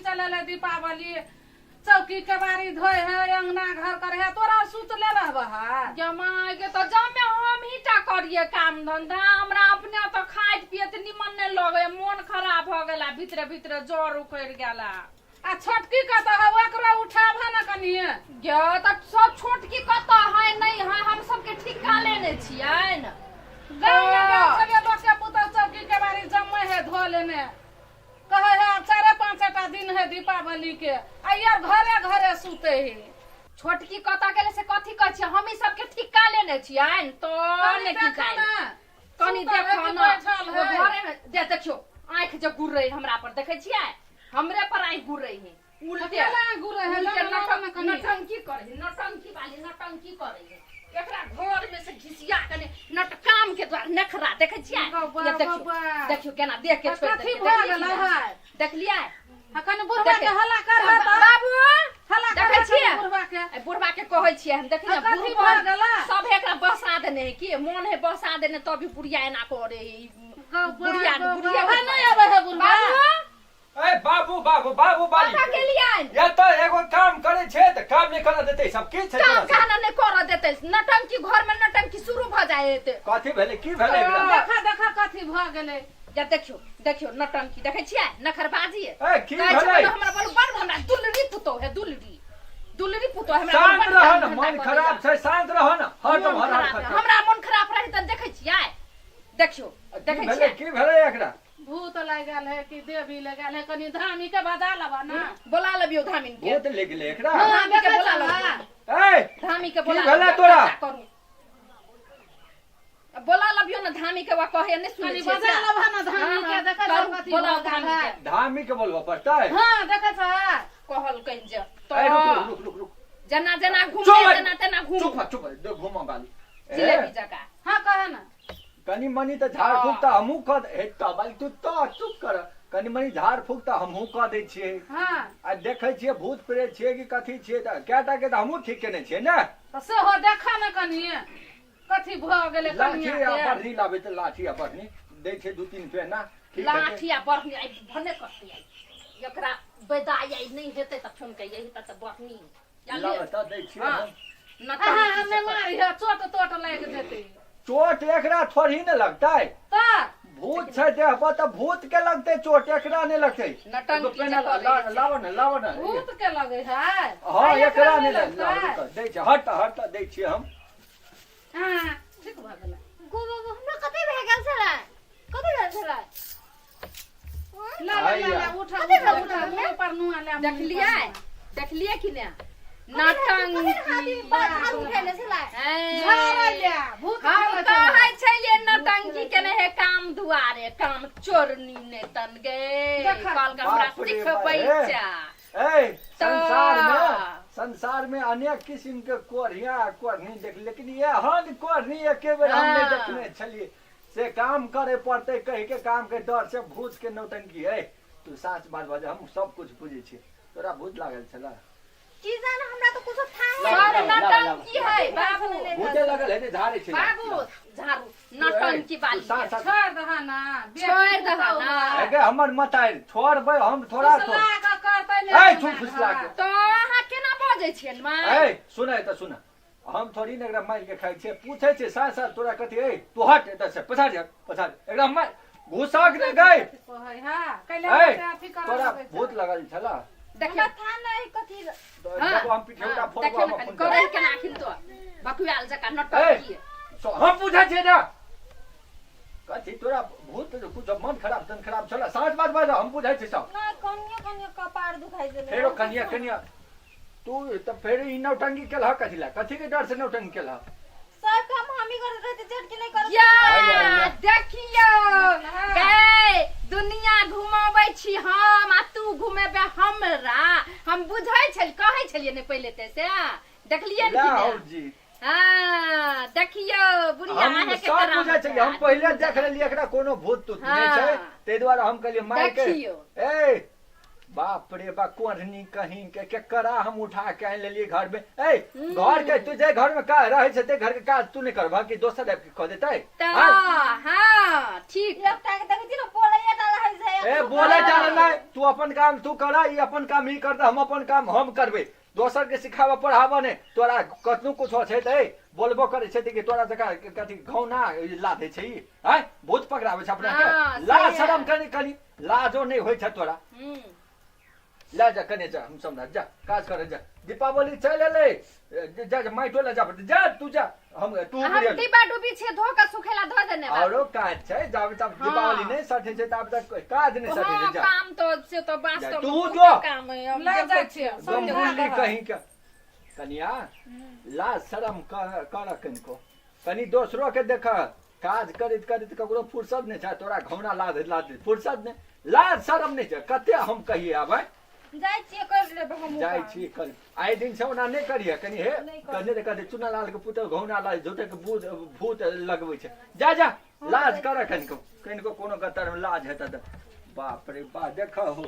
चलल है दीपावली चौकी केबारी धोए है अंगना घर करे है तोरा सुतले रहबह जमाय के तऽ जमे हम ही टा करिए काम धंधा हमरा अपने तऽ खाइत पियत निमन नहि लगै मोन खराब भऽ गेला भीतरे भीतरे जर उखड़ि गेला आ छोटकी कतऽ है ओकरो उठाबह ने कनिए गे तऽ सब छोटकी कतऽ है नहि है हम सबके ठिक्का लेने छियनि गाँव में गेल छलियै लोकके पुतहु चौकी केबारी जम्मे है धो लेने कहे है आब चारे पाँचटा दिन है दीपावली के आ यार घरे घरे सुते है छोटकी कतऽ गेलै से कथी कहै छियै हम ई सबके ठिक्का लेने छियनि तऽ कनी ने की देखा जानि ने कनी सुतल है देखो कि न बैठल ओ है घरे में दे देखियो आँखि जे गुर्रै हमरा पर देखै छियै हमरे पर आँखि गुर्रै है उल्टे केना गुर्रै है? उल्टे लग लाबऽ ने कनी। नटंकी करै है नटंकी वाली नटंकी करै है एकरा घर में से घिसिया कने नटकाम के द्वार नखरा देखै छियै बौआ, ये देखियो बौआ। देखियो केना देख के छोड़ि कथी देलकै, भऽ देखलियै गेलै कि नहि? है देखलियै अखन बुढ़वा के हल्ला कर है तऽ बाबू हल्ला कर देखै छियै बुढ़वा के ए, बुढ़वा के कहै छियै हम देखै आ ने कथी बुढ़वा भऽ गेलै? सब एकरा बसा देने है की मोन है बसा देने तभी बुढ़िया एना करे है ई बुढ़िया बुढ़िया है नहीं आबै है बुढ़वा बाबू ए बाबू बाबू बाबू बाली कतऽ गेलियनि या तऽ एगो काम करै छै तऽ काम नहि करऽ देतै सब की छै काम तोरा से? कहना नहि करऽ देतै नटंकी घर में नटंकी शुरू भऽ जायत कथी भेलै की भेलै एकरा देखा देखा कथी भऽ गेलै या देखियो देखियो नटंकी देखै छियै नखरबाजी ए की कहै छै भेलै हमरा बोलू बड़ हमरा दुलरी पुतोह है दुलरी दुलरी पुतोह हमरा शांत बड़ रह काम न धंधा मन करैया। खराब छै शांत रह न हट मोन हट खराब है। हट हमरा मन खराब रहे तऽ देखै छियै देखियो की देखै भेलै छियै की भेलै एकरा भूत लागि गेल है कि देवी लागि गेल है कनि धामी के बजा लेबा ना बोला लेबियो धामिन के भूत लागि गेलै एकरा हाँ, धामी के देखै बोला छला। लेबियो ए धामी के की बोला भेलै लेबियो, तोरा? खर्चा करू बोला लबियो ना धामी के वा कहे नहीं सुनै कनि छियै बजा से। लेबा ना धामी हाँ, के हाँ, देखै करू, छौ कथी बोलाओ भऽ गेल धामी है। के। धामी के बोलबऽ पड़तै हाँ देखै छौ कहलकै जे ए रुक तो रुक रुक रुक जेना जेना चुप घुमले तेना तेना घुम चुप चुप घुमऽ बाली ए, जिलेबी जकाँ हाँ कहे ना कनि मनि तऽ झाड़ फूक तऽ हमहूँ कऽ हे तऽ तू तऽ चुप कर कनि मनि झाड़ फूक तऽ हमहूँ कऽ दै छियै हाँ आ देखै छियै भूत प्रेत छियै कि कथी छियै तऽ कएटा के तऽ हमहूँ ठीक केने छियै ने तऽ सेहो देखा ने कनि कथी भऽ गेलै लाठी कनिया आ के बढ़नी लाबै तऽ लाठी आ बढ़नी दै छै दू तीन पेना ठीक हेतै लाठी आ बढ़नी आइ भने करतै आइ एकरा बेदाइ आइ नहि हेतै तऽ फोन कहियै हेतै तऽ बढ़नी लाबै तऽ दै छियै हाँ। हम। अहाँ हमे मारी है चोट तोट लागि जेतै चोट एकरा थोड़ी ने लगतै तऽ भूत छै देह पर तऽ भूत के लगतै चोट एकरा नहि लगतै नटंकी एगो पेना जे करै छै। लाबऽ ने लाबऽ ने भूत के लगै है हँ आ एकरा नहि लगतै लगतै दै छै हट हट दै छियै हम हाँ ठीक भऽ गेलै गो बाबू हमरा कते भए गेल छलै कते भेल छलै ला ला ला ला उठा उठा उठा मुँह पर नुआ ले देखलियै देखलियै कि ने नटंकी झाड़ू उठेले छलै झाड़ै ले भूत हम खेलै छलै। कहै छलियै नटंकी केने हे काम दुआरे काम चोरनी ने तन गे देखा। कहलकै हमरा बाप रे सिखबै बाप। चा ए संसार में संसार में अनेक किस्म के कोढ़िया आ कोढ़नी देख लेकिन एहन कोढ़नी एके बेर हम नहि हाँ। देखने छलियै से काम करे पड़तै कहि के काम के डर से भूत के नौटंकी ए तू साँच बात बाज हम सब कुछ बुझै छियै तोरा भूत लागल छलै की जान हमरा तऽ कुछो था सर लाबऽ, लाबऽ, नटंकी है बाबू भूते लगल है झाड़े छै बाबू झाड़ू नटंकी बाली साँच साँच छोड़ दहा ना बेटी छोड़ दहा पुतहु ना। है। एगे हमर मतारि छोड़बै हम थोड़ा थोड़ फुसला कऽ करतै ने ए, चुप फुसला के। तऽ अहाँ केना बजै छियनि माय ए सुनै तऽ सुन हम थोड़ी ने एकरा मारि के खाइ छियै पूछै छियै साँझ साँझ तोरा कथी ए तू हट एतऽ से पछाड़ जा पछाड़ एकरा मारि घुसक ने गई कहै है कैले ए अथी करऽ तोरा लगै छै। भूत लगल छला देखियौ हमरा था नहीं कथी तऽ हाँ, जब हम पिठौटा हाँ, फोड़बो देखियौ हम ने कनि अपन करै केना अखिन तो बकुआल जकाँ नटंकी ए हम पूछै छियै ने कथी तोरा भूत कुछ मन खराब तन खराब छला साँझ बात बाज हम बुझै छी सब ना कनियो कनियो कपार दुखाइ छलै फेरो कनिया कनिया तू तऽ फेर ई नौटंकी केलह कथी ला कथी के डर से नौटंकी केलह सब काम हम ही करैत रहते झटके नहीं करत या आइ, आइ, आइ। देखियौ गै दुनिया घुमाबै छी हम आ तू घुमेबे हमरा हम बुझै छल कहै छलियै ने पहिले ते से देखलियै ने ला कि हौ ने? जी हाँ देखियौ बुढ़िया हम अहाँके सब करामत बुझै छियै हम है। पहिले देख लेलियै एकरा कोनो भूत तूत नहि छै हाँ। ताहि दुआरे हम कहलियै माय के देखियौ। ए बाप रे बा कोढ़नी कहीं के केकरा हम उठा के आनि लेलियै घर में ए घर के तू जे घर में का रहै छै ते घर के काज तू नहि करबह कि दोसर आबि के कऽ देतै तऽ आँय? हाँ ठीक एकटा के देखै छी ने बोलैया टा रहै छै ए बोले जाने नहीं, तू अपन काम तू करा, ई अपन काम ई करता, हम अपन काम हम करबै। दोसर के सिखाबऽ पढ़ाबऽ नहि। तोरा कतनो कुछो छै तऽ ए बोलबो करै छै कि तोरा जकाँ कथी घौना लाधै छै ई, आँय भूत पकड़ाबै छै अपना के। हँ, लाज से। शरम कनि कनि लाजो नहि होइ छै तोरा। ले जा कने जा, हम समझा जा, काज करे जा। दीपावली चलि एलै, जा जा माइटो ले जा, जा तू जा, हम तू हम डिब्बा डुबी छै धो के सुखेला धो देने बा। आरो काज छै, जाबे तक हाँ। दीपावली नहि सठै छै ताबे तक काज नहि सठै हाँ छै। जा काम तो से तो वास्तव तू में जो। बहुते काम है, हम लऽ देखै जाइ छियै, छियै। समझा गमगुल्ली दहक। कहीं के कनिया, लाज शरम कर कर कनिको कनि दोसरो के देख। काज करैत करैत ककरो फुर्सत नहि छै, तोरा घौना लाद लाद फुर्सत नहि, लाज शरम नहि छै। कते हम कहिए आब जाइ छियै कर लेबै हम। जाइ छी कर, आइ दिन से ओना नहि करिहे कनि। हे नहि करबै। कहने तऽ कहते चुना लाल के पुतहु घौना लाल झूठे के भूत भूत लगबै छै। जा जा, लाज कर कनिको कनिको, कोनो गतर में लाज हेतै तऽ। बाप रे बाप, देखहो।